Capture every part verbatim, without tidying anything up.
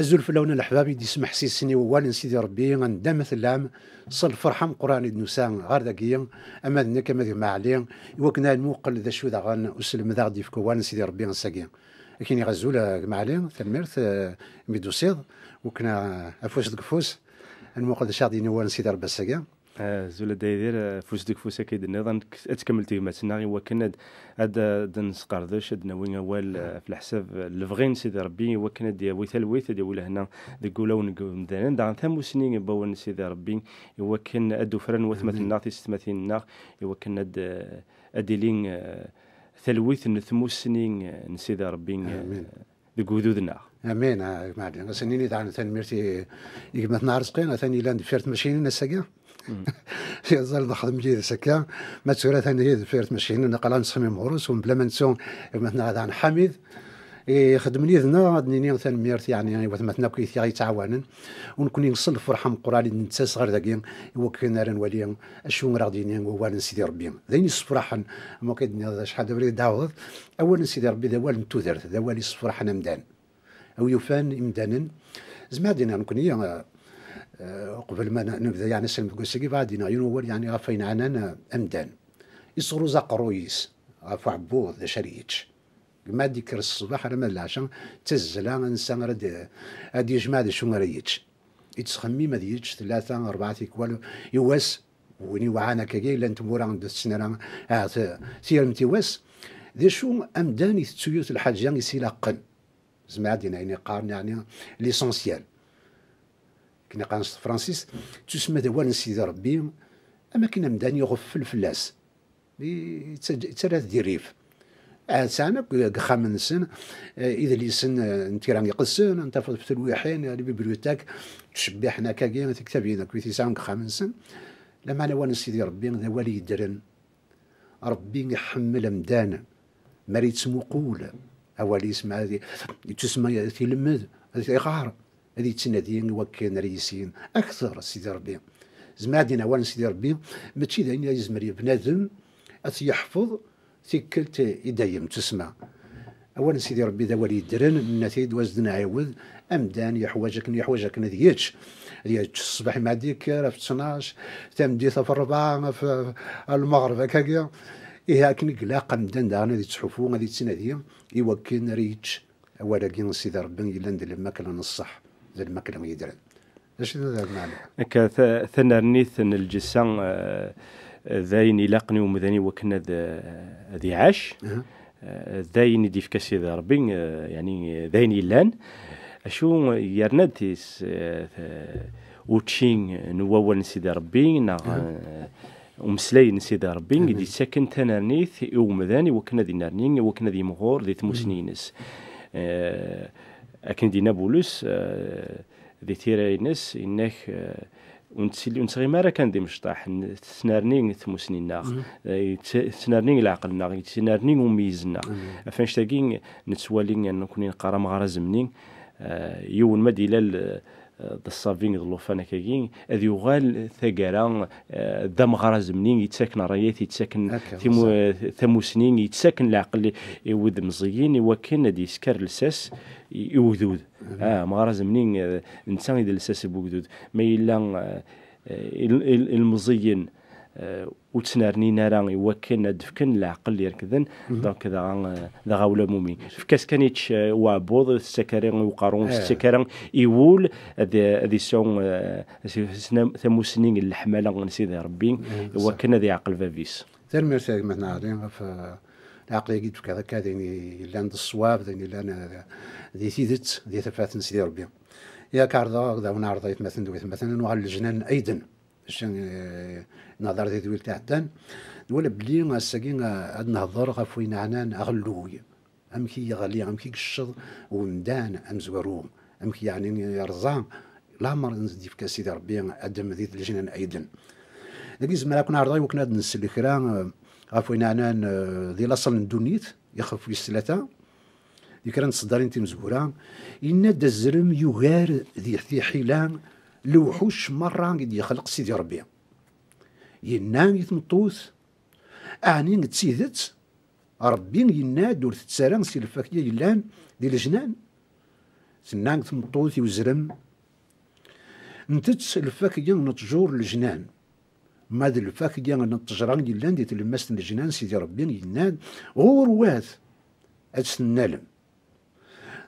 Azul fell-awen a leḥbab i d-ismeḥsisen i wawal n Sidi Ṛebbi, anda ma tellam, s lferḥ ameqqran i d-nusa ɣer dagi, ama d nekk ama d gma Ɛli, i wakken ad nmuqel d acu daɣen uselmed aɣ-d-yefk wawal n Sidi Ṛebbi ass-agi. Ad k-iniɣ azul a gma Ɛli, tanemmirt, eh, imi d-tusiḍ, wakken, eh, afus deg ufus, ad nmuqel d acu aɣ-d-yenna wawal n Sidi Ṛebbi ass-agi. Azul a Dda Yidir, afus deg ufus akka i d-tenniḍ, ad tkemmel tegmat-nneɣ i wakken ad, ad, ad nesqerdec, ad d-nawi awal, eh, ɣef leḥsab, eh, lebɣi n Sidi Ṛebbi, i wakken ad d-yawi talwit, ad d-yawi lehna deg wulawen n yimdanen. Daɣen tamusni n wawal n Sidi Ṛebbi, i wakken ad d-ufren watmaten-nneɣ, tisetmatin-nneɣ, i wakken ad, eh, ad d-ili, eh, talwit n tmusni, eh, n Sidi Ṛebbi, eh, deg ugdud-nneɣ. Amin, a gma Ɛli. Ad sen-nini daɣen tanemmirt i, i gma-tneɣ Arezqi, atan yellan deffir tmacinin ass-agi. Yeẓẓal nexdem yid-s akka. Ma d tura atan yid deffir tmacinin, aql-aɣ nettxemmim ɣur-s, u mebla ma nettu gma-tneɣ daɣen Ḥamid, ixeddmen yid-neɣ, ad d-nini tanemmirt, yeɛni, i watmaten akk i t-yettɛawanen. U nekkni s lferḥ ameqqran i d-nettas ɣer dagi, i wakken ara nwali acu ara ɣ-d-yini wawal n Sidi Ṛebbi. D ayen yessefraḥen, am wakken i d-tenniḍ, acḥal d abrid d-tɛawdeḍ, awal n Sidi Ṛebbi d awal n tudert, d awal yessefraḥen amdan. A wi yufan imdanen, zemreɣ ad d-iniɣ nekkni, eh, eh, uqbel ma n-, nebda, yeɛni, aselmed deg wass-agi, bɣiɣ ad d-iniɣ yiwen wawal, yeɛni, ɣef wayen ɛnan, eh, amdan. Isruẓ aqerruy-is ɣef uɛebbuḍ, d acu ara yečč. Ma d-ikker ṣṣbeḥ alamma d leɛca, d tazzla ansa ara d-, ad d-yejmeɛ d acu ara yečč. Yettxemmim ad yečč tlata, rebɛa tikwal i wass. Win iwɛan akkagi, llant tmura ur tessen ara, ahat, tirmt i wass. D acu amdan itettu yiwet lḥaǧa i s-ilaqen. Zemreɣ ad d-iniɣ ayen yeqqaren, yeɛni, l'essentiel. Akken yeqqaren s tefransist, ttusemma d awal n Sidi Ṛebbi, am akken amdan iɣeffel fell-as. I-, yettarra-t di rrif. Ahat sɛan akk deg yexxamen-nsen, eh, idlisen, eh, n tira iqedsen, n tafeḍ f telwiḥin, les bibliothèques, ttcebbiḥen akkagi, tiktabin akk i t-yesɛan deg yexxamen-nsen. Lameɛna awal n Sidi Ṛebbi d awal yeddren. Ṛebbi iḥemmel amdan. Mi ara yettmuqul awal-is, mi ara yettusemma ad t-ilemmed, ad t-iɣer, ad yettnadi i wakken ara yissin akteṛ Sidi Ṛebbi. Zemreɣ ad d-iniɣ awal n Sidi Ṛebbi, mačči d ayen ara yezmer bnadem ad t-yeḥfeḍ tikkelt i dayem, ttusemma. Awal n Sidi Ṛebbi d awal yeddren, nenna-t-id, wa s-d-nɛiwed, amdan yeḥwaǧ akken, yeḥwaǧ akken ad yečč. Ad yečč ṣṣbeḥ mi ad d-yekker, ɣef ttnac, tameddit ɣef ṛebɛa, ɣef, ɣef lmeɣreb, akkagi. Ihi akken i ilaq amdan daɣen ad yettḥufu, ad yettnadi i wakken ara yečč awal-agi n Sidi Ṛebbi yellan d lmakla n ṣṣeḥ, d lmakla yeddren. D acu i d lmeɛna? Akka, ta-, tanermit n lǧessa, eh, d ayen ilaqen i umdan i wakken ad, eh, ad iɛac. Eh, d ayen i d-ifka Sidi Ṛebbi, eh, yeɛni, eh, d ayen yellan. Acu yerna-d tis, eh, t-, učči n wawal n Sidi Ṛebbi, neɣ, eh, umeslay n Sidi Ṛebbi, i d-yettaken tanermit i umdan i wakken ad inerni, i wakken ad yimɣur di tmusni-ines. Eh, akken d-yenna Bulus, eh, di tira-ines, inna-k, eh, ur nettili, ur nettɣimi ara kan d imecṭaḥ, n-, tettnerni tmusni-nneɣ, eh, yett-, tettnerni leɛqel-nneɣ, yettnerni umeyyez-nneɣ. Ɣef annect-agi nettwali, nekkni neqqar ameɣraz-nni, eh, yiwen ma d-ilal, eh, d ṣṣabi d llufan akkagi, ad yuɣal taggara, eh, d ameɣraz-nni yettaken ṛṛayat, yettaken timu-, tamusni, yettaken leɛqel i, i wid meẓẓiyin, i wakken ad yesker lsas i, i ugdud. Ah, ameɣraz-nni, eh, netta i d lsas n ugdud. Ma yella, eh, eh, il-, il-, ilmeẓẓiyen, eh, ur ttnernin ara i wakken ad d-fken leɛqel irekden, donc dɣa, eh, dɣa ula mumi. Efk-as kan yečč, eh, uɛebbuḍ, ur tettak ara i uqerru, ur tettak ara i wul, ad, ad yesɛu, eh, s-, s-, tamusni n leḥmala n Sidi Ṛebbi, i wakken ad yeɛqel bab-is. Tanemmirt a gma-tneɣ Ɛli ɣef, eh, leɛqel-agi d-tefkiḍ akka, d ayen yellan d ṣṣwab, d ayen yellan, eh, di tidet, di tafat n Sidi Ṛebbi. Yak ɛerḍeɣ ad awen-ɛerḍeɣ aytmaten d waytmaten, ad nuɣal lejnan n Ayden. Acu, eh, nehḍer di tedwilt iɛeddan, nwala belli ass-agi, eh, ad nehḍer ɣef wayen ɛnan aɣelluy. Amek i yeɣli, amek i yecceḍ umdan amezwaru, amek yeɛni yerẓa lamer n d-yefka Sidi Ṛebbi Adem di lejnan Ayden. Dagi zemreɣ ad ken-ɛerḍeɣ i wakken ad nsel kra, eh, ɣef wayen ɛnan, eh, di laṣel n ddunit, ixef wis tlata, di kra n tseddarin timezwura, yenna-d azrem yugar di tiḥila lewḥuc merra i d-yexleq Sidi Ṛebbi. Yenna i tmeṭṭut, ɛni d tidet Ṛebbi yenna-d ur tett ara si lfakya yellan di lejnan? Tenna tmeṭṭut i uzrem: ntett lfakya n ttjur n lejnan, ma d lfakya n ttejra yellan di tlemmast n lejnan, Sidi Ṛebbi yenna-d: ɣurwat ad tt-tennalem,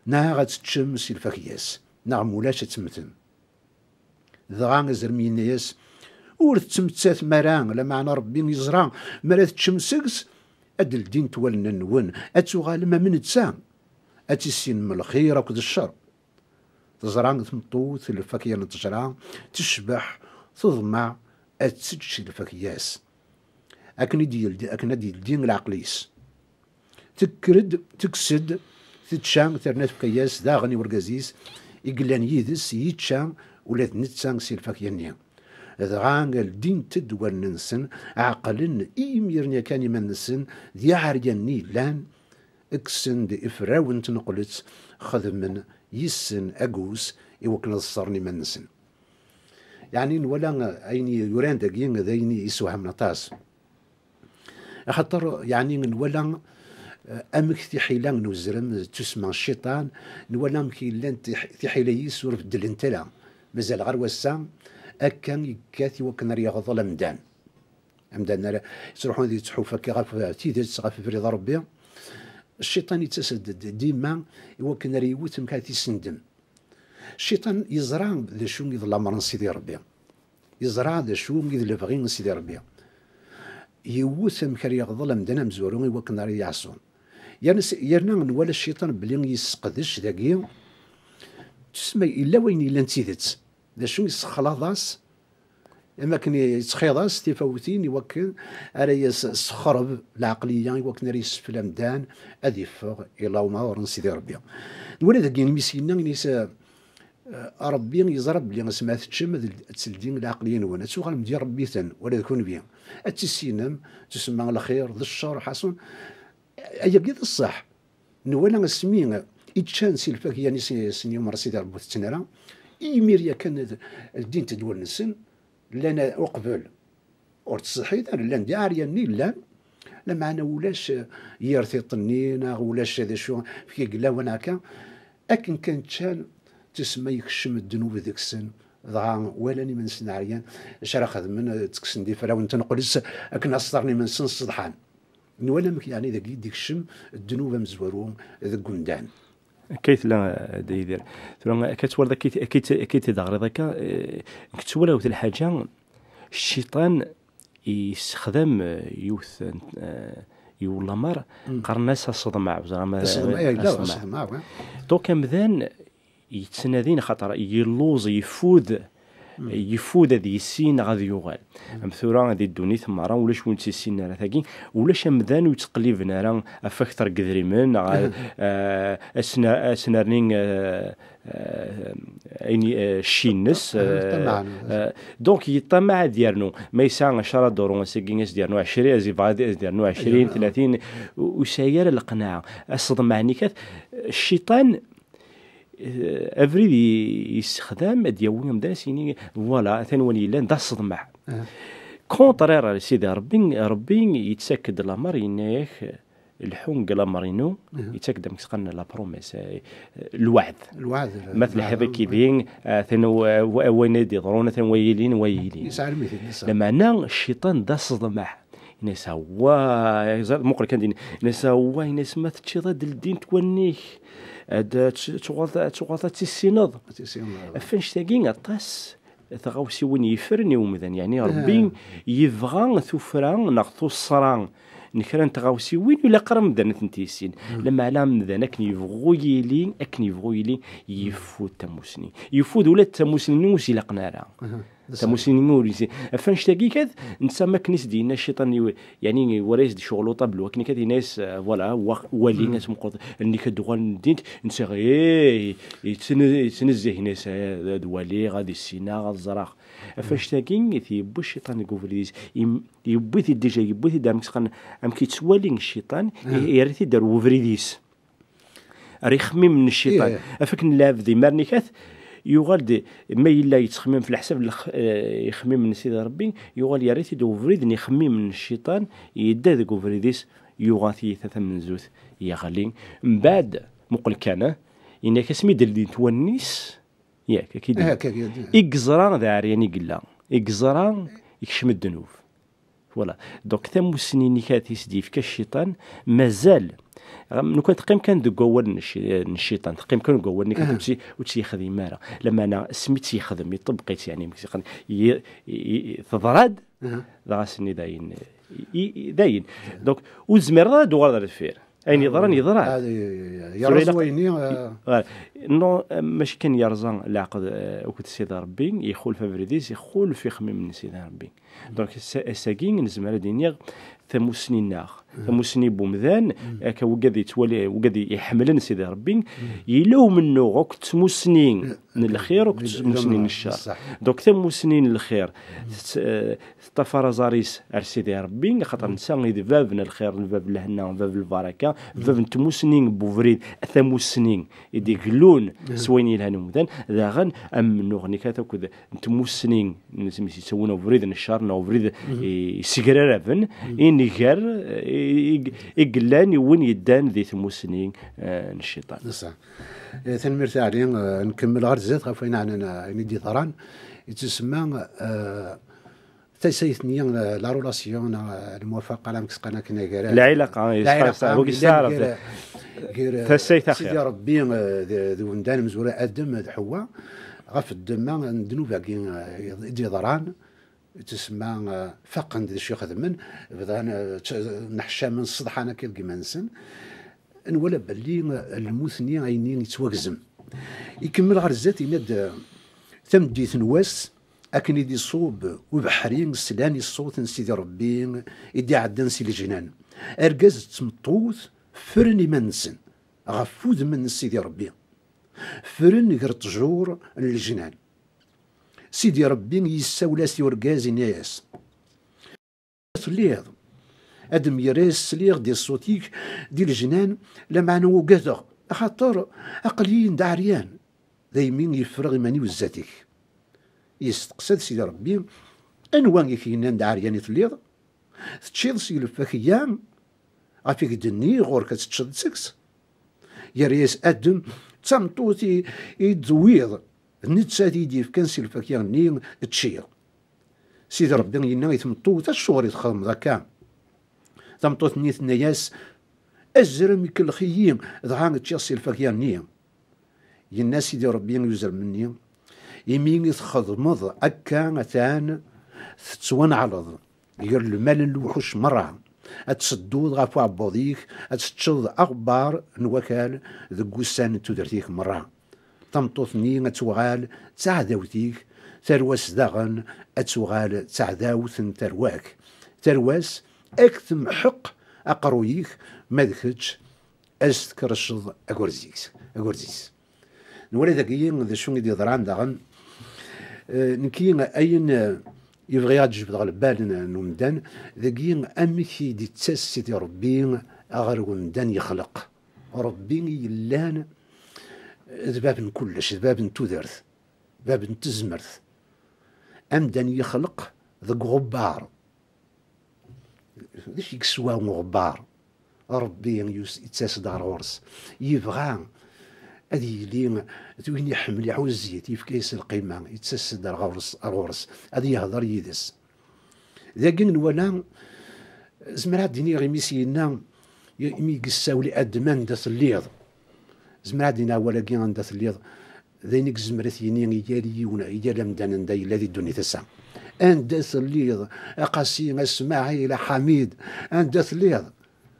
neɣ ad teččem si lfakya-s, neɣ mulac ad temmtem. Dɣa azrem yenna-yas: ur tettmettatem ara, lameɛna Ṛebbi yeẓra mi ara teččem seg-s, ad d-ldint wallen-nwen, ad tuɣalem am netta, ad tissinem lxir akked ccer. Teẓra tmeṭṭut lfakya n ttejra, tecbeḥ, teḍmeɛ ad tečč si lfakya-s, akken i d-yeldi, akken ad d-yeldi leɛqel-is. Tekker-d, tekkes-d, tečča, terna tefka-yas daɣen i urgaz-is i yellan yid-s, yečča ula d netta si lfakya-nni. Dɣa ldint-d wallen-nsen, ɛeqlen imiren yakan iman-nsen d iɛeryanen i yellan, kksen-d iferrawen n tneqlet, xedmen yis-sen agus i wakken ad ṣṣren iman-nsen. Yeɛni nwala ayen yuran dagi d ayen yessewhamen aṭas. Axaṭer, yeɛni nwala, eh, amek tiḥila n uzrem d tussma n cciṭan, nwala amek i llant tih-, tiḥila-is ur beddlent ara. Mazal ɣer wass-a, akka yekkat i wakken ara yeɣḍel amdan. Amdan ara yettruḥun ad yettḥuf akka ɣef tidet, ɣef ubrid n Ṛebbi. Cciṭan yettas-d d-, dima i wakken ara yewwet amek ara t-yessendem. Cciṭan yeẓra d acu i d lameṛ n Sidi Ṛebbi. Yeẓra d acu i d lebɣi n Sidi Ṛebbi. Yewwet amek ara yeɣḍel amdan amezwaru i wakken ara yeɛṣu. Yerna s-, yerna nwala cciṭan belli yesseqdec dagi, tusma yella wayen yellan d tidet. D acu yessexlaḍ-as, am akken yettxiḍ-as tifawtin i wakken ara yessexreb lɛeqliya, i wakken ara yessefl amdan ad iffeɣ i lameṛ n Sidi Ṛebbi. Nwala dagi imi s-yenna, ini-as, eh, Ṛebbi yeẓra belli asmi ara teččem ad, ad teldi lɛeqliya-nwen, ad tuɣalem d iṛebbiten, wala d kunwi. Ad tissinem, tusemma lxir, d ccer, ḥaṣun. Ayagi d ṣṣeḥ. Nwala asmi i ččan si lfakya-nni s-, sen yumeṛ Sidi Ṛebbi ur tetten ara, imir yakan d-, ldint-d wallen-nsen, llan uqbel ur ttṣeḥḥit ara, llan d iɛeryanen i llan, lameɛna ulac, eh, yir tiṭ-nni, neɣ ulac d acu, fki deg lawan akka, akken kan ččan, tusma yekcem ddnub deg-sen, dɣa walan iman-nsen ɛeryan, acu ara xedmen, eh, ttekksen-d iferrawen n tneqlet, akken ad ṣeṭren iman-nsen ṣeḍḥan. Nwala amek yeɛni dagi i d-ikcem ddnub amezwaru deg umdan. Akka i tella, eh, Dda Yidir. Tura, akka twalaḍ, akka i t-, akka i t-, akka i t-id-teɣriḍ akka, eh, nekk ttwalaɣ lḥaǧa, cciṭan yessexdam, eh, yiwet n, eh, yiwen lameṛ, qqaren-as aseḍmeɛ, ur ẓriɣ ma aseḍmeɛ, eh, yella aseḍmeɛ. Aseḍmeɛ, oui. Donc, amdan yettnadin, xaṭer yelluẓ, yeffud, yeffud ad yissin neɣ ad yuɣal. Am tura di ddunit merra, ulac win tt-yessinen ara tagi, ulac amdan ur yettqelliben ara ɣef akter n yedrimen, neɣ, eh, asna-, asnerni, eh, eh, ayen, eh, cci-ines, eh, ṭṭamaɛen. Eh, donc yeṭṭamaɛ ad yernu. Ma yesɛa ɛecra duṛu, ass-agi ad s-d-yernu ɛecrin, ad yebɣa ad s-d-yernu ɛecrin, tlatin, ur, ur yesɛi ara leqnaɛa. Aseḍmeɛ-nni kat, cciṭan, eh, abrid i, yessexdam ad d-yawi amdan, ad s-yini, voilà, atan win yellan d aseḍmeɛ. Contraire ar Sidi Ṛebbi, Ṛebbi yettak-d lameṛ, yenna-yak, lḥu deg lameṛ-inu, yettak-d amek s-qqaren la promesse, eh, lweɛd. Lweɛd, ma telḥiḍ lweɛd, akkidi, atan w-, w-, wayen i d-iḍrun, atan wa yilin, wa yilin. Yesɛa almit, yesɛa. Lameɛna cciṭan d aseḍmeɛ. Ini-as, awwa, ẓer, muqel kan din. Ini-as, awwa, ini-as, ma teččiḍ ad ldint wallen-ik. Ad t-, tuɣaleḍ, tuɣaleḍ ad tissineḍ. Ad tissineḍ. Ɣef annect-agi, aṭas tɣawsiwin yeffren i umdan. Yeɛni, Ṛebbi yebɣa tuffra neɣ tuṣṣra n kra n tɣawsiwin, ur ilaq ara amdan ad tent-yissin. Lameɛna amdan akken yebɣu yili, akken yebɣu yili, yeffud tamusni. Yeffud ula d tamusni-nni ur s-ilaqen ara. Tamusni-nni ur yessin. Ɣef annect-agi kan, netta am akken i s-d-yenna cciṭan, i, yeɛni, wara i s-d-icɣel uṭablu, akken kan yenna-yas, eh, voilà, wa-, wali, ad tmeqqreḍ, allen-ik ad d-uɣalen ldint, netta, eh, yettne-, yettnezzih, yenna-yas, eh, ad waliɣ, ad issineɣ, ad ẓreɣ. Ɣef annect-agi, yewwi cciṭan deg ubrid-is, im-, yewwi-t-id déjà, yewwi-t-id amek s-qqaren, amek yettwali cciṭan, yerra-t-id ar ubrid-is. Ar ixemmimen n cciṭan. Ɣef akken lɛebd imar-nni kat, yuɣal-d, ma yella yettxemmim f leḥsab n lex-, eh, ixemmimen n Sidi Ṛebbi, yuɣal yerra-t-id ubrid n ixemmimen n cciṭan, yedda deg ubrid-is, yuɣa tiyita tamenzut, yeɣli. Mbeɛd, muqel kan, eh, Yenna-k asmi d-ldint wallen-is, yak, akka i d-yenna. I yeẓra d aɛeryan i yella, i yeẓra ikcem ddnub. Voilà. Donc, tamussni-nni kat i s-d-yefka cciṭan, mazal. Nekkni teqqim kan deg wawal n cci-, n cciṭan, teqqim kan deg wawal-nni kat, ur tt-, ur tt-yexdim ara. Lameɛna, asmi tt-yexdem, iṭebbeq-itt, yeɛni, i-, i-, i-, teḍra-d, dɣa ass-nni dayen, i-, i-, dayen. Donc, ur tezmireḍ ara ad d-tuɣaleḍ ar deffir. Ayen yeḍran, yeḍran. Yerreẓ wayen-nni. Voilà. Non, mačči kan yerẓa leɛqed, eh, akked Sidi Ṛebbi, ixulef abrid-is, ixulef ixemmimen n Sidi Ṛebbi. Donc, ass-, ass-agi, nezmer ad iniɣ tamussni-nneɣ, tamussni n wemdan, akka wigad yettwali, wigad iḥemmlen Sidi Ṛebbi, yella umennuɣ akked tmussni n lxir akked tmussni n ccer. Donc, tamussni n lxir, tett-, eh, teṭṭafar aẓar-is ar Sidi Ṛebbi, axaṭer netta i d bab n lxir, d bab n lehna, d bab n lbaraka, d bab n tmussni n ubrid, tamussni i d-igellun s wayen yelhan i umdan, daɣen amennuɣ-nni kat akked n tmussni n tmes yettawin ubrid n ccer neɣ ubrid i-, yessegraraben, i nger, i, i, i yellan i win yeddan di tmussni, eh, n cciṭan. Ṣṣeḥ. Eh, tanemmirt a Ɛli, eh, nkemmel ɣer zdat ɣef wayen ɛnan, eh, ayen i d-yeḍran. Yettusemma, eh, tasayt-nni, eh, la relation, neɣ, eh, lmuwafaqa, la mkesqan akken agar-, lɛilaqa, eh, lɛilaqa, lɛilaqa, ur yesɛi ara gar, gar, eh, tasayt axir. Sidi Ṛebbi, eh, d, d wemdan mezwura Adem d Ḥewwa, ɣef ddemma n ddnub-agi, eh, i d-yeḍran, tsemma, eh, faqen-d d acu ixedmen, bdan, eh, tt-, nneḥcamen, sseḍḥan akka deg iman-nsen. Nwala belli, eh, lmut-nni ayen yettwagzem. Ikemmel ɣer zdat, yenna-d, eh, tameddit n wass, akken i d-iṣub ubeḥri, slan i ṣṣut n Sidi Ṛebbi i d-iɛeddan si lejnan. Argaz d tmeṭṭut ffren iman-nsen ɣef wudem n Sidi Ṛebbi. Ffren ger ṭṭjur n lejnan. Sidi Ṛebbi yessawel-as i urgaz, yenna-yas: "Telliḍ?" Adem yerra-yas: "Sliɣ-d i ṣṣut-ik di lejnan, lameɛna ugadeɣ, axaṭer aql-iyi d aɛeryan, daymi yeffreɣ iman-iw zdat-k." Yesteqsa-d Sidi Ṛebbi: "Anwa i k-yennan d aɛeryan i telliḍ? Teččiḍ si lfakya ɣef i k-d-nniɣ ɣur-k ad teččeḍ seg-s?" Yerra-yas Adem: "D tameṭṭut i, i d-tewwiḍ, d nettat i yi-d-yefkan si lfakya-nni ččiɣ." Sidi Ṛebbi yenna i tmeṭṭut: "Acuɣer i txedmeḍ akka?" Tameṭṭut-nni tenna-yas: "Azrem ikellex-iyi, dɣa ččiɣ si lfakya-nni." Yenna Sidi Ṛebbi i uzrem-nni: "Imi i txedmeḍ akka, atan tettwanɛleḍ ger lmal n lewḥuc merra, ad tsedduḍ ɣef uɛebbuḍ-ik, ad teččeḍ aɣebbar n wakal deg wussan n tudert-ik merra. Tameṭṭut-nni ad tuɣal d taɛdawt-ik, tarwa-s daɣen ad tuɣal d taɛdawt n tarwa-k. Tarwa-s ad k-temḥeq aqerruy-ik, ma d kečč ad s-tkerrceḍ agurz-is." Agurz-is. Nwala dagi d acu i d-yeḍran daɣen. Eh, nekki ayen, eh, i bɣiɣ ad jebdeɣ lbal n, n umdan, dagi amek i d-ittas Sidi Ṛebbi ɣer umdan yexleq. Ṛebbi i yellan d bab n kullec, d bab n tudert, bab n tezmert. Amdan yexleq deg uɣebbar. D acu i yeswa uɣebbar? Ṛebbi yus-, yettas-d ɣer ɣur-s. Yebɣa ad yili d win iḥemmel, iɛuzz-it, yefka-yas lqima, yettas-d ar ɣur-s, ar ɣur-s, ad yehder yid-s. Dagi nwala, zemreɣ ad d-iniɣ imi s-yenna, imi i yessawel i Adem: "Anda telliḍ?" Zemreɣ ad d-iniɣ awal-agi, "Anda telliḍ", d ayen i yezmer ad t-yini i yal yiwen, i yal amdan anda yella di ddunit ass-a. "Anda telliḍ, a Qasi, a Smaɛil, a Ḥamid, anda telliḍ?"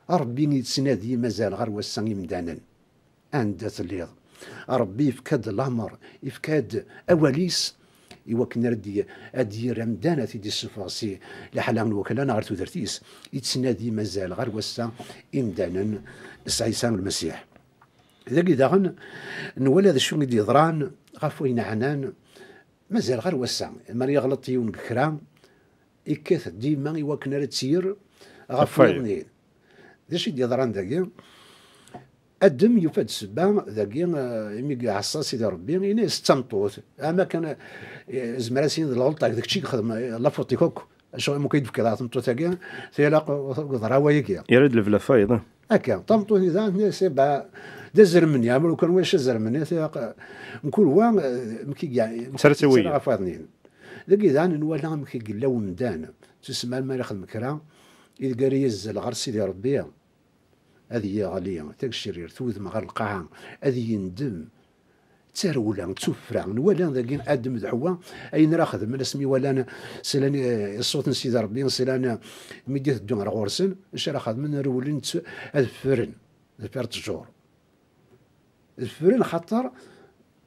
Ṛebbi yettnadi mazal ɣer wass-a imdanen. Anda telliḍ? Ṛebbi yefka-d lameṛ, yefka-d awal-is i wakken ara d-, ad d-yerr amdan, ad t-id-issufeɣ si leḥla n waklan ɣer tudert-is. Yettnadi mazal ɣer wass-a imdanen s Ɛisa Lmasiḥ. Dagi daɣen nwala d acu i d-yeḍran ɣef wayen ɛnan mazal ɣer wass-a. Mi ara yeɣleṭ yiwen deg kra, yekkat dima i wakken ara tt-yerr ɣef wiyaḍ-nni. D acu i d-yeḍran dagi? Adem yufa-d ssebba dagi, eh, imi iɛeṣṣa Sidi Ṛebbi, ini-as d tameṭṭut. Ama kan, eh, zmer ad s-yini d lɣelṭa, d kečč i ixedmen, eh, la faute-ik akk. Acu, amek i d-tefkiḍ ɣer tmeṭṭut-agi? Tili ur, ur, ur yeḍra wayagi. Yerra-d lebla fayeḍ, eh? Akka, tameṭṭut-nni daɣen tenna-as: "Bah, D azrem-nni, am lukan wac azrem-nni, mkul wa, eh, amek i yettara ɣef waḍnin. Dagi daɣen nwala amek i yella umdan, tusemma mi ara yexdem kra, ideg ara yazzel ɣer Sidi Ṛebbi, ad yeɣli tagcirirt, udem ɣer lqaɛa, ad yendem. D tarewla, d tuffra. Nwala dagi Adem d Ḥewwa, ayen ara xedmen asmi walan slan i ṣṣut n Sidi Ṛebbi, slan mi d-iteddun ɣer ɣur-sen, acu ara xedmen? Rewlen, ad ffren deffir ttjur. Ffren xaṭer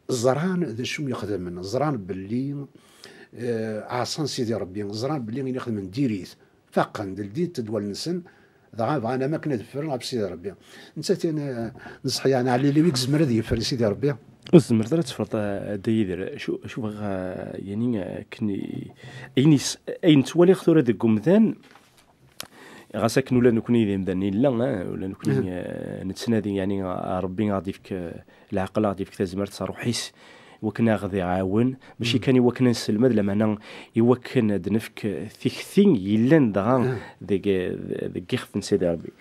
ẓran d acu i xedmen, ẓran belli, eh, ɛṣan Sidi Ṛebbi, ẓran belli ayen i xedmen diri-t, faqen-d, ldint-d wallen-nsen, dɣa bɣan am akken ad ffren ɣef Sidi Ṛebbi. Nettat, eh, neṣṣeḥ, yeɛni, ɛli liwi yezmer ad yeffer Sidi Ṛebbi? Ur tzemreḍ ara ad teffreḍ, eh, a Dda Yidir. Acu, acu bɣiɣ, eh, yani, eh, akken i, ayen is-, ayen ttwaliɣ tura deg umdan, ɣas akken ula nekkni d imdanen yella, eh, ula nekkni, eh, nettnadi, yani, eh, Ṛebbi ad ɣ-d-ifk, eh, leɛqel, ad ɣ-d-ifk tazmert s ṛṛuḥ-is, i wakken ad ɣ-d-iɛawen, mačči kan i wakken ad nesselmed, lameɛna i wakken ad d-nefk tikti yellan dɣa deg, deg ixef n Sidi Ṛebbi.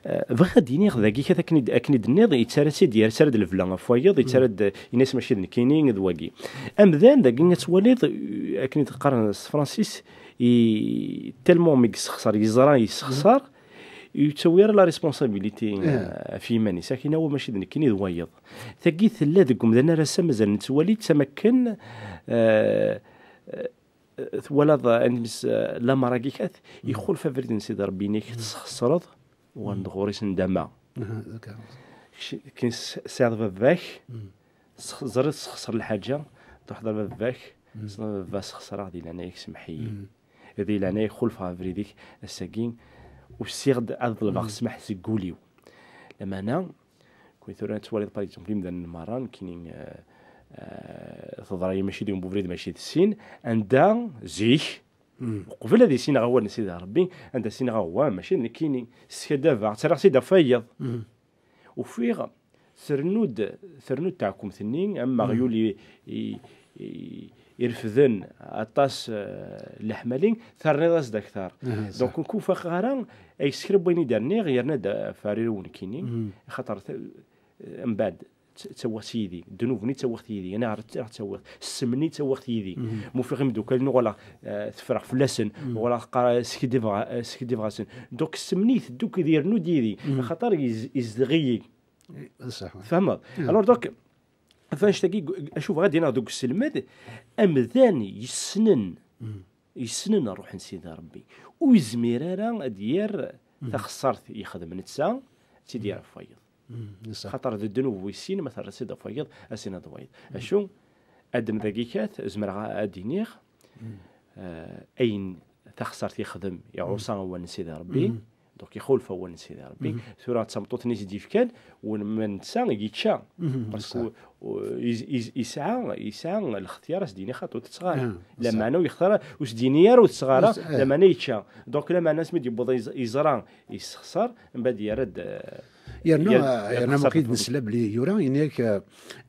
Eh, bɣiɣ ad d-iniɣ dagi, kat akken i d-, akken i d-tenniḍ, yettarra-tt-id, yettarra-d lebla ɣef wayeḍ, yettarra-d, yenna-as mačči d nekkini, d wagi. Amdan, dagi ad twaliḍ, eh, akken i d-qqaren s tefransist, i, tellement mi yessexṣar, yeẓra yessexṣar, ur yettawi ara la responsabilité, eh, ɣef yiman-is. Akken awa mačči d nekkini, d wayeḍ. Tagi tella deg umdan ar ass-a mazal nettwali-tt am akken, eh, eh, twalaḍ, eh, anemmis, eh, lamer-agi kat, ixulef abrid n Sidi Ṛebbi, inek tesxeṣreḍ, wan d ɣur-is ndama. Kečč, kin s-, sɛiḍ baba-k, tex-, teẓriḍ tesxeṣreḍ lḥaǧa, truḥeḍ ar baba-k, tesneḍ a baba, sxeṣreɣ, di leɛnaya-k semmeḥ-iyi. Di leɛnaya-k xulfeɣ abrid-ik, ass-agi usiɣ-d ad ḍelbeɣ ssmaḥ seg wul-iw. Lameɛna, kwi tura twaliḍ, par exemple, imdanen merra, nekkini, eh, eh, teḍra-yi mačči di ubrid, mačči d sin, anda zik, uqbel ad issineɣ awal n Sidi Ṛebbi, anda ssineɣ awal, mačči d nekkini, skadabeɣ, ttarraɣ-tt-id ɣef wayeḍ. Ufiɣ ternu-d, ternu-d taɛkumt-nni, am aɣyul i, i, i, irefden aṭas, eh, leḥmali, terniḍ-as-d akteṛ. Donc, ur k-ufaqeɣ ara, ay s kra n wayen i d-rniɣ, yerna-d ɣef rriw nekkini, axaṭer ta-, mbeɛd, tt-, ttawiɣ-tt yid-i, ddnub-nni ttawiɣ-t yid-i, aniɣer tt-, ttawiɣ, ssem-nni ttawiɣ-t yidi. Ma ufiɣ imeddukal-inu, uɣaleɣ, eh, teffreɣ fell-asen, uɣaleɣ qqareɣ, skiddibeɣ, eh, skiddibeɣ-asen. Donc, ssem-nni iteddu akked, irnu-d yid-i, axaṭer iz-, izdeɣ-iyi. Tfehmeḍ? Alors, donc, ɣef annect-agi, acu bɣiɣ ad d-iniɣ deg uselmed, amdan yessnen, yessnen ṛṛuḥ n Sidi Ṛebbi, ur yezmir ara ad d-yerr taxeṣṣart yexdem netta, ad tt-id-yerr ɣef wayeḍ. Xaṭer d ddnub wis sin, ma terriḍ-tt-id ɣef wayeḍ, ad s-tiniḍ d wayeḍ. Acu, Adem dagi kat, zemreɣ a-, ad d-iniɣ, eh, ayen taxeṣṣart yexdem, iɛuṣa awal n Sidi Ṛebbi, donc ixulef awal n Sidi Ṛebbi. Tura d tameṭṭut-nni i s-d-yefkan, wen-, ma netta yečča. Parce que, uh, is-, is-, isɛa, isɛa lextyar, a s-d-yini xaṭi, ur tetteɣ ara. Lameɛna ur yextar ara, ur s-d-yini ara ur tetteɣ ara, lameɛna yečča. Donc lameɛna asmi d-yewweḍ iz-, iẓra, yessexṣar, mbeɛd yerra-d, eh, yerna, yerna yerna ma qid nesla belli yura, yenna-yak, eh,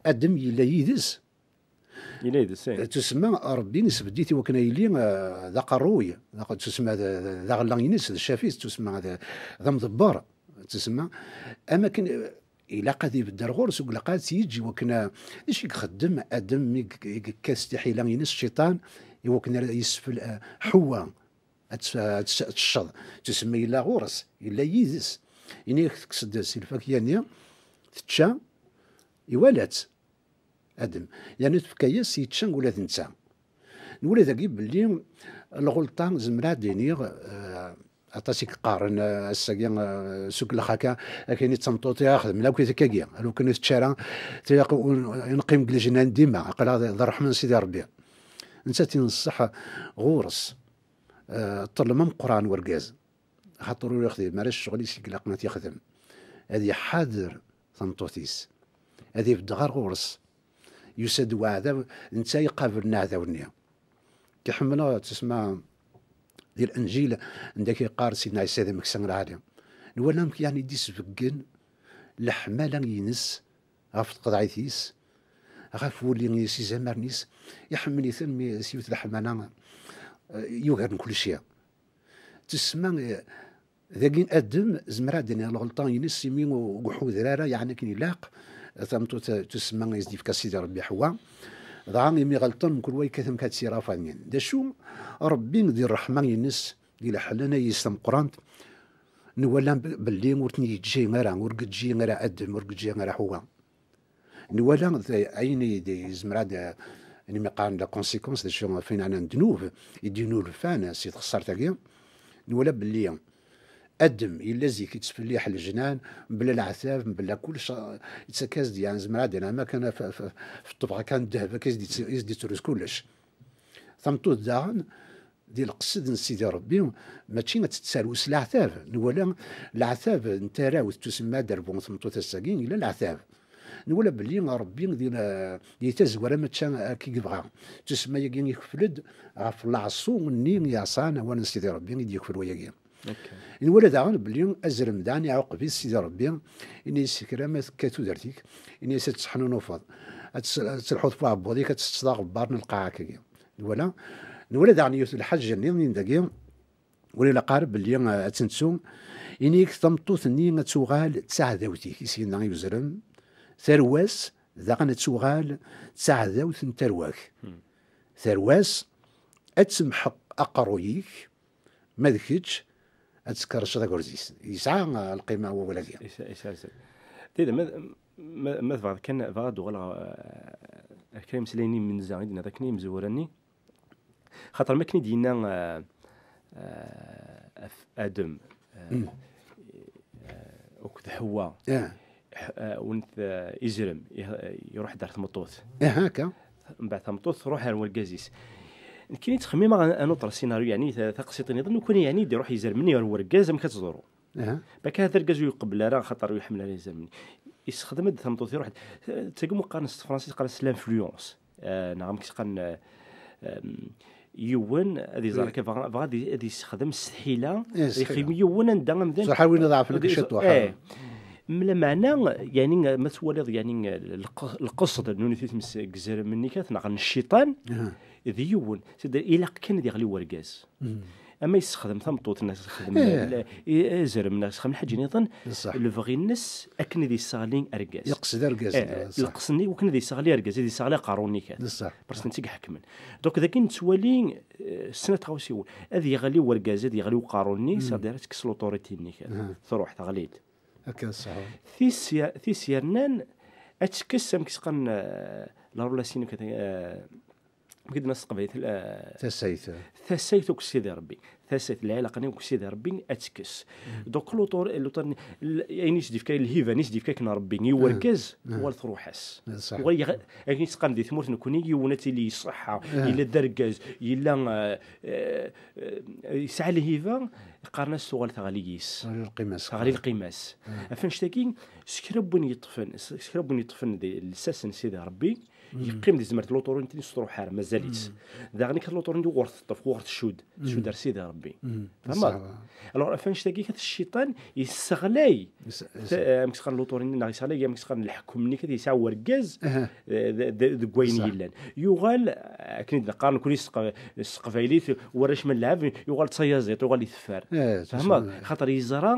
Adem yella yid-s. Yella yid-s, eh. Tusemma, Ṛebbi isbedd-it i wakken ad yili, eh, d aqerruy, d aq-, tusemma d, d, d aɣella-ines, d ccafi-s, tusemma d, d amḍebber, tusemma. Am akken, eh, ilaq ad ibedder ɣur-s, ur ilaq ad tt-yeǧǧ i wakken, eh, d acu i ixeddem Adem mi i, i yekkat s tiḥila-ines Cciṭan, i wakken ara yesfel, eh, Ḥewwa ad tt-, ad tt-, ad tecceḍ. Tusemma yella ɣur-s, yella yid-s. Ini-ak tekkes-d si lfakya-nni, tečča, iwala-tt. Adem. Yerna tefka-yas yečča ula d netta. Nwala dagi belli lɣelṭa, zemreɣ ad d-iniɣ, eh, aṭas i yeqqaren, eh, ass-agi, eh, seg lxaka, akken i d tameṭṭut i ixedmen akk i tikkagi, alukan ur tečči ara, tilaq u-, neqqim deg lejnan dima, aql-aɣ d, d ṛṛeḥma n Sidi Ṛebbi. Nettat i nṣeḥ ɣur-s, eh, ṭṭellem ameqqran n urgaz. Axaṭer ur ixdim ara ccɣel-is i ilaqen ad t-ixdem. Ad iḥader tameṭṭut-is. Ad ibedd ɣer ɣur-s. Yusa-d uɛdaw, netta iqabel aɛdaw-nni. Iḥemmel, tusma, di Lenǧil, anda i yeqqar Sidna Ɛisa d ameksa lɛali. Nwala amek, yeɛni, i d-isbeggen leḥmala-ines ɣef tqeḍɛit-is, ɣef wulli-is, izamaren-is, iḥemmel-iten mi s-yiwet leḥmala, eh, yugaren kulci. Tesma, eh, Dagi Adem, zemreɣ ad d-iniɣ lɣelṭa-ines, imi ur iḥuder ara, yeɛni akken ilaq, tameṭṭut tusemma i s-d-yefka Sidi Ṛebbi Ḥewwa. Dɣa imi ɣelṭen, mkul wa yekkat amek ad tt-irafanin. D acu? Ṛebbi di ṛṛeḥma-ines, di leḥnana-is tameqqrant, nwala b-, belli ur ten-yeǧǧi ara, ur yeǧǧi ara Adem, ur yeǧǧi ara Ḥewwa. Nwala d-, ayen i d-, yezmer ad, imi qqaren la conséquence, d acu ɣef ayen ɛnan ddnub, i d-yennulfan si txeṣṣart-agi, nwala belli Adem yella zik yettfelliḥ leǧnan, mebla leɛtab, mebla kullec, yettak-as-d, yeɛni, zemreɣ ad d-iniɣ, am akken f-, f-, f ṭṭbeq kan n ddheb, akka i s-d-yett-, i s-d-yettruz kullec. Tameṭṭut daɣen, di leqsed n Sidi Ṛebbi, mačči ad tettarew s leɛtab. Nwala leɛtab n tarawt tusemma-d rbu n tmeṭṭut ass-agi, yella leɛtab. Nwala belli Ṛebbi di la-, di tazwara mačči akka i yebɣa. Tusemma-agi yekfel-d ɣef leɛṣu-nni yeɛṣan awal n Sidi Ṛebbi i d-yekfel wayagi. Nwala daɣen belli azrem daɣen iɛuqeb-it Sidi Ṛebbi, ini-as kra ma tekka tudert-ik, ini-as ad tettḥnunufeḍ, ad tes-, ad telḥuḍ f uɛebbuḍ-ik, ad tettetteḍ aɣebbar n lqaɛa-agi. Nwala, nwala daɣen yiwet n lḥaǧa nniḍen dagi, ur ilaq ara belli, eh, ad tt-nettu, ini-k tameṭṭut-nni ad tuɣal d taɛdawt-ik, i s-yenna i uzrem, tarwa-s daɣen ad tuɣal d taɛdawt n tarwa-k. Tarwa-s ad temḥeq aqerruy-ik, ma d kečč ad tkerrceḍ agerz-is. Yesɛa, eh, lqima wawal-agi. Yesɛa, yesɛa azal. Tida, ma, ma, ma tebɣiḍ kan, bɣiɣ ad d-uɣaleɣ, eh, ar kra imeslayen imenza i d-nniḍ akken imezwura-nni. Xaṭer mi akken i d-yenna, eh, eh, af-, Adem, eh, eh, akked Ḥewwa, ḥ-, eh, went, eh, izrem, i-, iruḥ-d ar tmeṭṭut. Mbeɛd tameṭṭut tṛuḥ ar wergaz-is. Nekkini ttxemmimeɣ un, un autre scénario, yeɛni ta-, taqsiṭ nniḍen, nekkni yeɛni d-iruḥ yizrem-nni ar wergaz, amek ad teḍru? Bakka hata argaz ur iqebbel ara, axaṭer ur iḥemmel ara izerman. Issexdem-d tameṭṭut, iruḥ-d. Tagi mu qqaren s tefransist, qqaren s l'influence. Eh, neɣ amek i s-qqaren, eh, em, yiwen ad iẓer akka, bɣa, bɣa ad i-, ad issexdem s tḥila, ad ixdem yiwen anda amdan. Ṣaḥa win iḍeɛfen akka ciṭuḥ. Mla meɛna, yani, ma twaliḍ, yani, lq-, lqesd n unit i tmes deg izerman-nni kat, neɣ n cciṭan, d yiwen. C'est-à-dire, ilaq kan ad iɣli wergaz. Ama yessexdem tameṭṭut, neɣ yessexdem l-, i-, azrem, neɣ yessexdem lḥaǧa nniḍen, lebɣi-nnes akken ad yesseɣli argaz. Yeqsed argaz, eh, lqesd-nni wakken ad yesseɣli argaz, ad yesseɣli aqerru-nni kan. Parce que netta i iḥekmen. Donc, dagi nettwali, eh, snat tɣawsiwin. Ad yeɣli wergaz, ad yeɣli uqerru-nni, c'est-à-dire ad tekkes l'autorité-nni kan. Truḥ, teɣli-d. Akka d ṣṣeḥ. Tis ya-, tis yernan, ad tekkes, amek s-qqaren, eh, la relation, eh, amek i d-nnan s teqbaylit, eh, tasayt. Tasayt akked Sidi Rebbi. Tasayt, lɛilaqa-nni akked Sidi Rebbi ad tekkes. Donc, l'autor-, l'autor-, l-, ayen i s-d-yefka, lhiba-nni i s-d-yefka akken Rebbi i urgaz, uɣal truḥ-as. Uɣal yeɣ-, akken i s-qqaren di tmurt nekkni, yiwen ad tili iṣeḥḥa, yella d argaz, yella, eh, eh, eh, yesɛa lhiba, qqaren-as tuɣal teɣli yis. Teɣli lqima-s. Teɣli lqima-s. Ɣef annect-agi, s kra n win yeṭṭfen, s, s kra n win yeṭṭfen di lsas n Sidi Rebbi, yeqqim di tezmert, l'autorité-nni s truḥ ara, mazal-itt. Daɣen kan l'autorité-nni ɣur teṭṭef, ɣur tcudd, tcudd ar Sidi Rebbi. Tfehmeḍ? Alors, ɣef annect-agi, kat cciṭan yesseɣlay, amek s-qqaren, l'autorité-nni, neɣ yesseɣlay, amek s-qqaren, leḥkem-nni kat yesɛa urgaz, eh, d-, d-, deg wayen yellan. Yuɣal, akken i d-neqqar nekkni s teq-, s teqbaylit, warrac ma nlɛeb, yuɣal d tayaziḍt, yuɣal iteffer. Tfehmeḍ? Xaṭer yeẓra,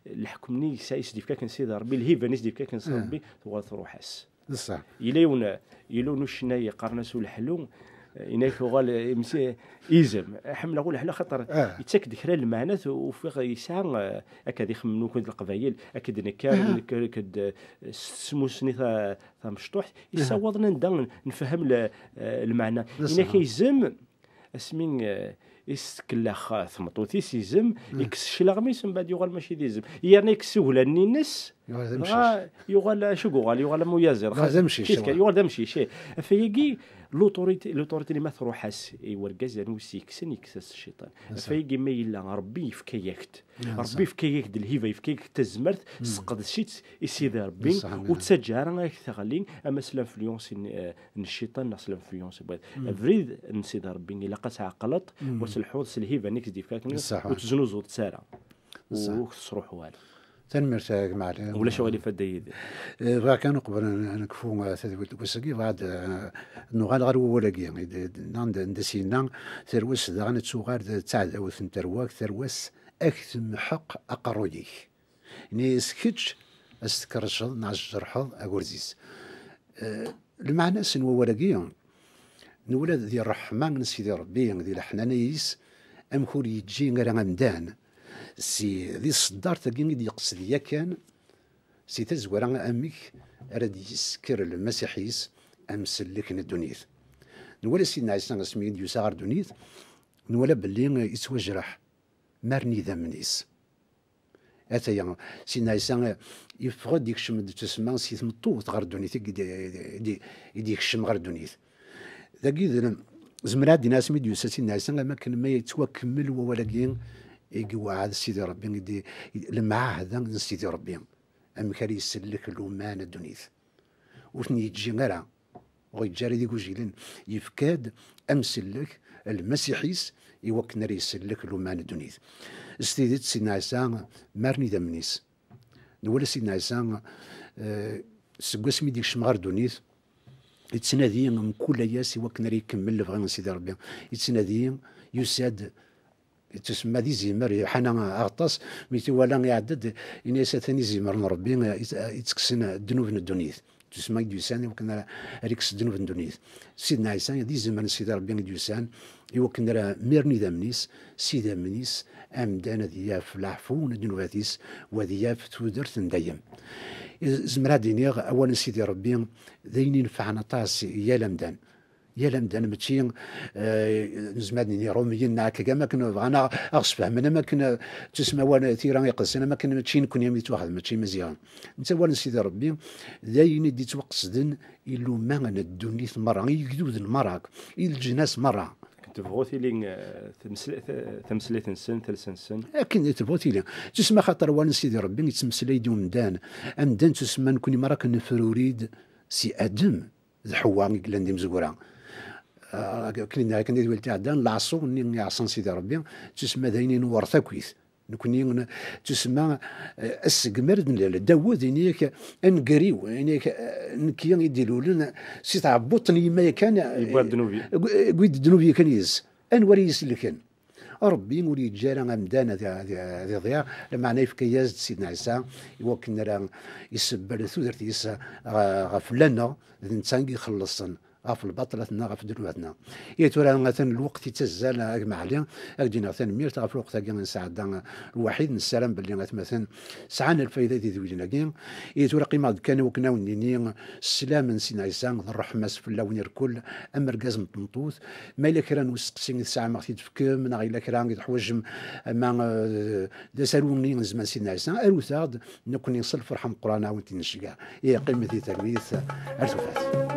leḥkem-nni yesɛa, i s-d-yefka akken Sidi Rebbi, lhiba-nni i s-d-yefka akken Sidi Rebbi, tuɣal truḥ-as. Yella yiwen, yella yiwen ucennay qqaren-as Uleḥlu, eh, inak uɣal, eh, imsi-, izem. Ḥemmleɣ Uleḥlu xaṭer yettak-d kra n lmeɛnat, ufiɣ yesɛa, eh, akka d ixemmen ukud Leqbayel, akka d nekker, nekker, akka d, eh, s tmusni ta-, tamecṭuḥt, yessawaḍen anda nfehhem le-, eh, lmeɛna. Inak izem, asmi, eh, i s-tkellex, eh, tmeṭṭut-is izem, yekkes cclaɣem-is, mbeɛd yuɣal mačči d izem. Yerna yekkes uglan-ines, dɣa yuɣal acu yuɣal? Yuɣal am uyaziḍ. Yuɣal d amcic, kif kan, yuɣal d amcic, eh. Ɣef wayagi, l'autorité, l'autorité-nni ma truḥ-as i wergaz, yerna ur s-yekksen, yekkes-as cciṭan. Ɣef wayagi, ma yella Rebbi yefka-yak-d. Rebbi yefka-yak-d lhiba, yefka-yak-d tazmert, sseqdec-itt i Sidi Rebbi, ur ttaǧǧa ara ad k-teɣli, ama s l'influence n, eh, n cciṭan neɣ s l'influence n wayeḍ. Abrid n Sidi Rebbi ilaq ad tɛeqleḍ, u ad telḥuḍ s lhiba-nni i k-d-yefka akken, ur teznuzuḍ-tt ara. Ur k-tesruḥu ara. Tanemmirt a gma Ɛli. Ulac aɣilif a Dda Yidir. Eh, bɣiɣ kan uqbel ad n-, ad nekfu, eh, tadwilt n wass-agi, bɣiɣ ad, eh, nuɣal ɣer wawal-agi. I d-, d-, nnan-d, anda s-yenna, tarwa-s daɣen ad tuɣal d taɛdawt n tarwa, tarwa-s ad k-temḥeq aqerruy-ik. Ini-as kečč ad s-tkerrceḍ neɣ ad s-tjerḥeḍ agurz-is. Eh, lmeɛna-s n wawal-agi, nwala di ṛṛeḥma n Sidi Ṛebbi, di leḥnana-is, amek ur yeǧǧi ara amdan si, di tṣeddart-agi i d-yeqsed yakan, si tazwara amek ara d-yesker Lmasiḥ-is amsellek n ddunit. Nwala Sidna Ɛisa asmi i d-yusa ɣer ddunit, nwala belli yettwajreḥ mar n idammen-is. Ataya, Sidna Ɛisa yeffeɣ-d, yekcem-d, tusemma, si tmeṭṭut ɣer ddunit, i d-, i d-, i d-yekcem ɣer ddunit. Dagi d, zemreɣ ad d-iniɣ asmi d-yusa Sidna Ɛisa, am akken ma yettwakemmel wawal-agi i iweɛɛed Sidi Ṛebbi, i d-, i, lemɛahda n Sidi Ṛebbi, amek ara isellek luman n ddunit. Ur ten-yeǧǧi ara, ur yeǧǧi ara d igujilen, yefka-d amsellek, Lmasiḥ-is, i wakken ara isellek luman n ddunit. S tidet, Sidna Ɛisa, mar n idammen-is. Nwala Sidna Ɛisa, eh, seg wasmi i d-yekcem ɣer ddunit, yettnadi mkul ass i wakken ara ikemmel lebɣi n Sidi Ṛebbi. Yettnadi, yusa-d, yettusemma d izimer, yeḥan aɣeṭṭas, mi t-iwala iɛedda-d, ini-as atan izimer n Ṛebbi, eh, yet-, eh, yettekksen ddnub n ddunit. Tusemma i d-yusan i wakken ara, ara ikkes ddnub n ddunit. Sidna Ɛisa d izimer n Sidi Ṛebbi i d-yusan i wakken ara, mar n idammen-is, s idammen-is, amdan ad yaf leɛfu n ddnubat-is, u ad yaf tudert n dayem. Zemreɣ ad d-iniɣ, awal n Sidi Ṛebbi d ayen inefɛen aṭas i yal amdan. Yal amdan, mačči, eh, nezmer ad nini Iṛumiyen neɣ akka, am akken bɣan aɣ-, aɣ-sfehmen, am akken, eh, tusma awal tira iqedsen, am akken mačči nekni i yettwaxdem, mačči Imaziɣen. Netta awal n Sidi Ṛebbi d ayen i d-ittwaqesden i luma n ddunit merra, i yegduden merra, i leǧnas merra. Akken tebɣu tili, eh, tamesla-, ta-, tameslayt-nsen, talsa-nsen. Akken tebɣu tili. Tusma axaṭer awal n Sidi Ṛebbi yettmeslay-d i umdan. Amdan, tusma nekni merra akken nefruri-d si Adem d Ḥewwa i yellan d imezwura. Ah, akken i d-nniɣ, akken di twilt iɛeddan, leɛṣu-nni iɛṣan Sidi Ṛebbi, tusma d ayen i newṛet akkit. Nekni n-, tusemma, eh, asegmer n Dawed, ini-ak, anegriw, ini-ak, eh, nekki i d-ilulen si tɛebbuḍt n yemma yakan, eh, yewwi-d ddnub yakan yis. Anwa ara yi-isellken? Ṛebbi ur yeǧǧi ara amdan ad, ad, ad iḍiɛ, lameɛna yefka-yas-d Sidna Ɛisa i wakken ara isebbel tudert-is ɣ-, ɣef fell-aneɣ, d netta i ixellṣen ɣef lbaṭlat-nneɣ, ɣef ddnubat-nneɣ. Ihi tura atan lweqt ittazzal, a gma Ɛli, ad k-d-iniɣ tanemmirt ɣef lweqt-agi i nesɛedda lwaḥid, nessaram belli atmaten sɛan lfayda di tedwilin-agi. Ihi tura qqimeɣ-d kan i wakken ad wen-nini sslam n Sidna Ɛisa d ṛṛeḥma-s fell-awen irkel, am argaz am tmeṭṭut. Ma yella kra n usteqsi i tesɛam, ad ɣ-t-id-tefkem, neɣ yella kra i teḥwajem, ama, eh, d asaru-nni n zzman Sidna Ɛisa, arut-aɣ-d, nekkni s lferḥ ameqqran ad wen-t-id-nceggeɛ. Ihi qqimet di talwit, ar tufat.